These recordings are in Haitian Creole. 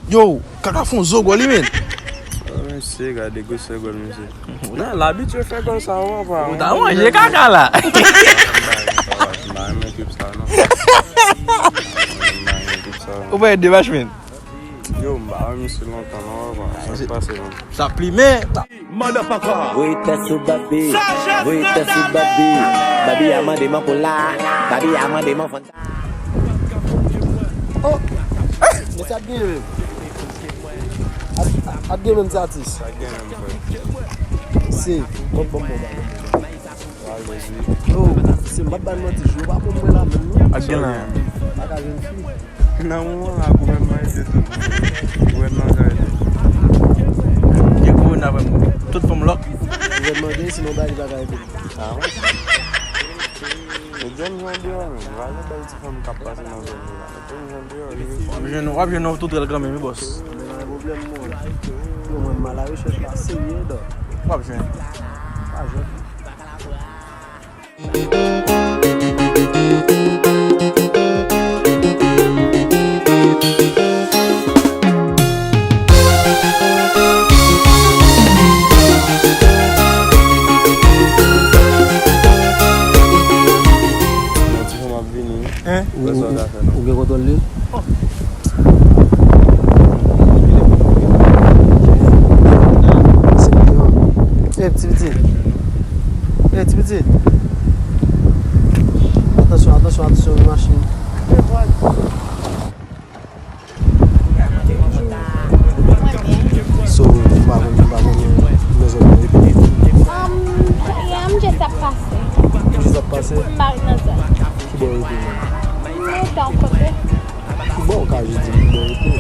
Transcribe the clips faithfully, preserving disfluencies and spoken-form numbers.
Yo, Kaka fè yon zo gòl li, men. Mesye, gade gwosè gòl, mesye. Nan, l abitye fè gòl sa, w pa. Ou ta manje kaka la. M pa renmen ekip sa, non. M pa renmen ekip sa, non. Ou pa ede match, men. Yo, m pa wè misye lontan, non, w pa. Sa k pase, non. Sa plimen. Voye tèt sou Babi. Voye tèt sou Babi. Babi a mande man pou la. Babi a mande man fanta. Oh! Mesye ap genyen menm. Ap, ap genyen menm ti atis. Se, bon, bon, bon, bon. Yo, se m p ap ba n manti, jou yo pa konn mwen la menm, non. Ap gen la. Pa ka jwenn fi. Nan moman la, gouvènman ede tout moun. Gouvènman ka ede. Gen kowona vrèman. Tout fanm lòk. Gouvènman gen, sinon bagay li pa ka ede. Ah, wi. Met jèn jan deyò, men. Pa gen bèl ti fanm k ap pase nan zòn yo la. Met jèn jan deyò, wi. W ap jwenn, w ap jwenn yon toutrèl kanmenm, wi, bòs. Men pa gen pwoblèm, mwen. Yo, mwen, m a la rechèch la, serye, dò. W ap jwenn. Pa jwenn. Yon ti fanm ap vini. Hein? Ou, ou, ou gen kontwòl li? Eh, ti pitit. Eh, ti pitit. Atansyon, atansyon, atansyon, machin. So, m pa konn, m pa konn, men zòn nan epi. Um, yeah, m just ap pase. Ou just ap pase? M pa ret nan zòn. Ki bò w rete menm? M rete yon kote. Ki bò w ka jis di m ki bò w rete?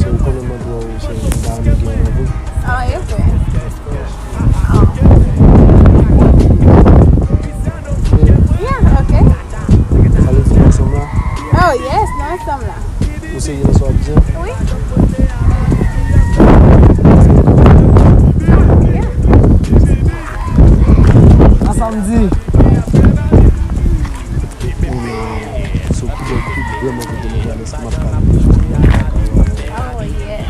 So, ou konnen m ap wè w, se m pa renmen gen yon randevou. Ah, e vre. Yeah, ok. Sa vle di nou ansanm la? Oh, yes, nou ansanm la. Ou serye nan sa w ap di a? Wi. Yeah. A sa m di. Ou, sou ki bò, ki vrèman kote nou prale, si m ap pale. Oh, yeah.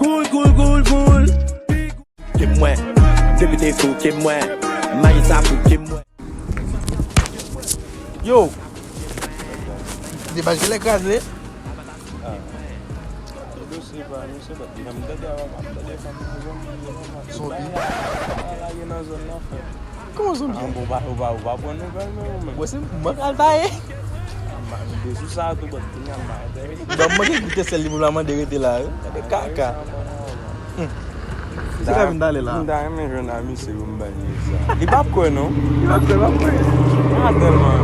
Cool, cool, cool, cool. Fouke mwen, depite fouke mwen, majistra fouke mwen. Yo! Debaj genlè kraze. Dosye pa nou se lòt. Menm tande a, m ap tande fanm nan zòn nan, zòn nan. Zonbi. Lage nan zòn nan, frè. Kòman zonbi? Ah, bon, ou pa, ou pa, ou pa pran nouvèl, men ou menm. Mwen se mwen k al taye. M te sou sa tou, bòt, kounye a m pa enterese. Ban m manke goute sèl li pou la mande rete la, wi. Gade kaka. Hmm. Misye ka vin talè la. M ta renmen jwenn a misye pou m ba l nèg sa. Li p ap kwè, non. Li p ap kwè, li p ap kwè. Ah, tèlman.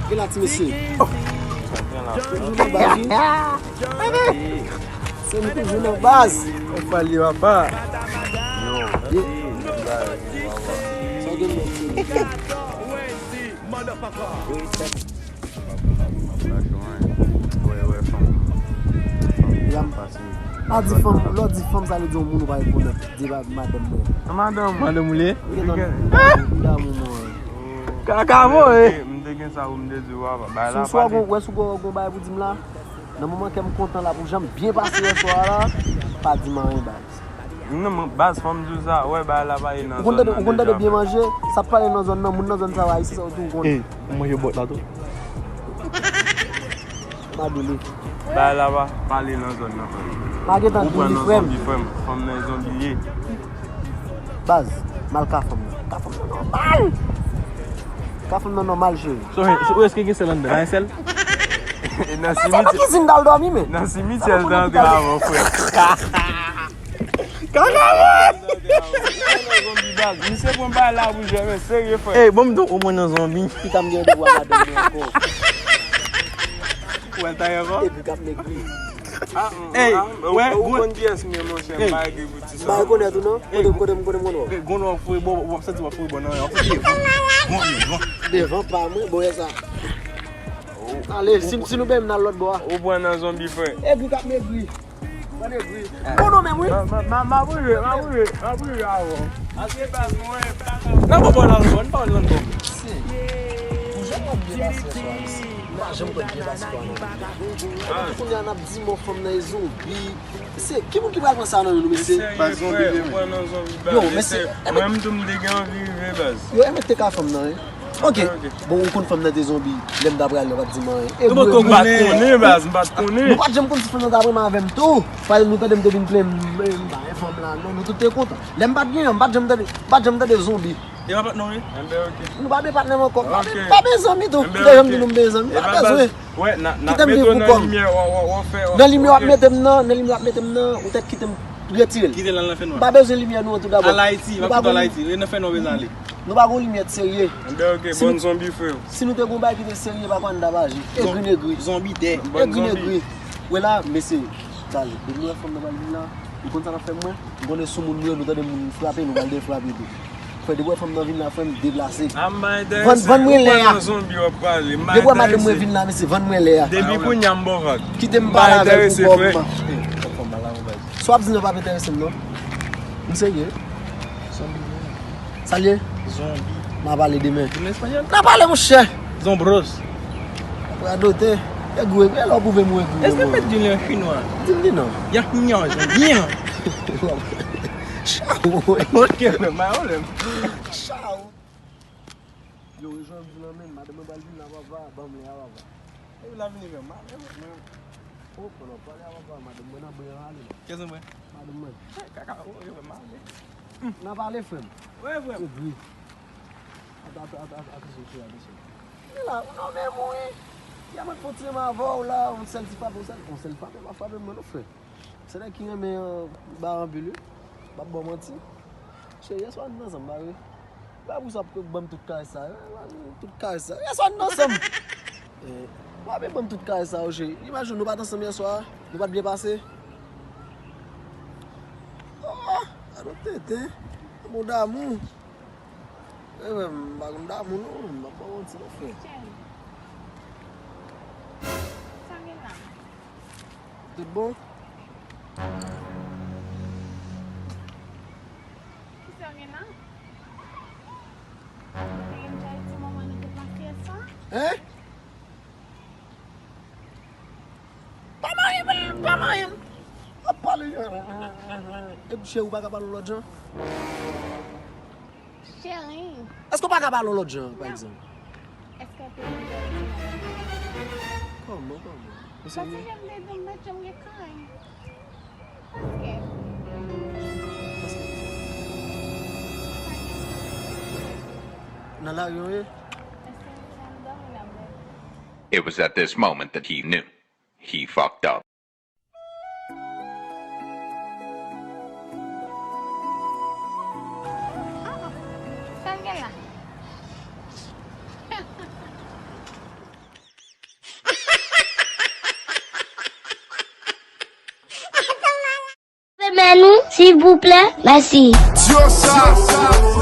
Vin la, ti mesye. Oh. Toujou nan baz, wi. Se nou toujou nan baz. Ou pale, papa. Yo. Sa w gen nan tèt ou? Yam. Pa di fanm, lè w di fanm, sa vle di yon moun ou pa rekonèt. Di pa madanm mwen. Madanm. Madanm ou li ye? Wi, non. Li damou mwen. Kaka mwen, eh. M te gen sa pou m te di w avan. Bay la pale. Si w wè si w gon bagay pou di m la, nan moman kè m kontan la pou jan m byen pase yèswa a la, pa di m anyen, baz. Non, men baz, fò m di w sa, wè, bagay la pale nan zòn nan deja. Ou konn tande byen manje, sa pale nan zòn nan, moun nan zòn sa yo ayisyen sa yo tou, ou konnen. Ey, ou manje bòt la tou? M a dou li. Bagay la pa pale nan zòn nan, frè m. Pa gentan di li, frè m. Ou pran nan zonbi, frè m. Fanm nan zonbi ye. Baz, mal ka fanm nan. Ka fanm nan nòmal. Ka fanm nan nòmal, cheri. So, so, èske gen sèl anndan? Pa gen sèl? E nan simityè. Sa nan kizin t al dòmi, men. Nan simityè l te antre avan, frè. Kaka mwen! Misye pran bagay la pou jwe, men serye, frè. Ey, bon, m tou, ou mwen nan zonbi. Pita m gen randevou ak madanm mwen ankò. Ou wè l ta ye ankò? Epi k ap megri. Ah, ah, ou konn kiyès m ye, monchè, m pa egri pou ti sa. M pa rekonèt ou non. Kote, kote m, kote m konn wè w? Gon w ap foure bò, w ap santi w ap foure bò nan, w ap foure devan. Devan pa mwen, bò sa. Ale, si, si nou benyen m nan lòt bò a. Ou pran nan zonbi, frè. Egri k ap megri. Mwen egri. Bon non menm wi. M ap rive, m ap rive, m ap rive avè w. Nan bon bò la, bon, n pa nan bon. Pou jan w ap byen pase swa la, m pa janm konn byen pase swa non. Kounye a n ap di mò fanm nan e zonbi. Mesye, ki moun ki pral pran sa nan men nou, mesye? Mesye, frè, ou pran nan zonbi baz. Yo, mesye, mwen menm tou m te gen anvi rive baz. Yo, e mwen te ka fanm nan, wi. Ok. Bon, ou konn fanm nan te zonbi, lè m ta pral, yo pa t di m anyen. E nou poko konnen, baz, m pa t konnen. Nou pa t janm konn si fanm nan ta renmen avè m tou. Paske nou tande m te vin plenn, m, m pa gen fanm la, non, nou tout te kontan. Lè m pa t genyen, m pa t janm tande, m pa t janm tande zonbi. E pa patnè w ye? Enben, ok. Nou pa byen patnè m ankò. M pa byen, pa byen zanmi tou. M te janm di nou m byen zanmi. Pa bezwen. Kite m viv pou kò m. Nan limyè w ap mete m nan, nan limyè w ap mete m nan, ou tèt kite m retire l. Kite l al nan fènwa. M pa bezwen limyè nou an tou dabò. Al Ayiti, m ap kite w al Ayiti. E nan fènwa w bezwen ale. Nou pa gon limyè serye. Enben, ok, bon zanmi, frè. Si nou te gon bagay ki te serye, pa konn n t ap aji. Egri negri. Zanmi dè. Egri negri. Wè la, mesye. Tande, depi nou wè fanm nan pral vin la, nou konn sa n ap fè mwen? M konnen sou moun nou ye, nou tande moun frape, nou pral defrape tou. Frè, depi w wè fanm nan vin la, frè m, deplase. Vann, vann mwen lè a. Depi w wè madanm mwen vin la, mesye, vann mwen lè a. Depi kounye a m ba w vag. Kite m pale avè l pou kò m. Sa w ap di nan pa enterese m non. M serye. Sa l ye? Zonbi. N a pale demen. Demen espanyòl? N a pale, monchè. Zonbros. Radote. Egri, egri, lè w pwouve m ou egri. Èske m mèt di l an chinwa? Di m li non. Yak nyan, zonbi an. Chawo. Ok, frè, pa pwoblèm. Chawo. Yo, rejouen m vin nan men, madanm mwen pral vin la, papa, ban m li a, papa. Epi l ap vini menm, m ale, mwen. O, konnen w pale a papa, madanm mwen nan bren an ale la. Kiyès nan bren? Madanm mwen. Kaka, o, yo, m ale. N a pale, frè m. Wi, frè m. Egri. At-, at-, at-, at-, atansyon, cheri, atansyon. Li la, non, men mouri. Ya mwen fon ti renmen avè w la, yon sèl ti frape, yon sèl, yon sèl frape, pa frape mwen non, frè. Se nèg ki renmen, euh, bay anpil, wi. M ap ba w manti. Cheri, yèswa nou t ansanm, pa vre? Pa pou sa pou ban m tout karès sa, eh, tout karès sa. Yèswa nou t ansanm. Eh, w ap ban m tout karès sa, cheri. Imajine nou pa t ansanm yèswa, nou pa t byen pase. Oh, gade yon tenten. Bon damou. Eh, men, m pa konn damou, non. M ap ba w manti, non, frè. Cheri. Sa gen la? Tout bon? Kisa w gen la? Te gen jay ti moman nou te pase sa? Hein? Pa marye m, pa marye m. Ap pale. Epi cheri, ou pa ka pale yon lòt jan? Cheri. Èske w pa ka pale yon lòt jan, pa egzanp? Èske w te vin jodi a? Kòman, kòman? Ou serye? Paske jan m te di w, m pa t janm gen kay. Ok. Nan lari w ye? Èske w te al dòmi la, bro? It was at this moment that he knew. He fucked up. Sa l gen la? Renmen nou, silvouplè, mèsi. Dyosa.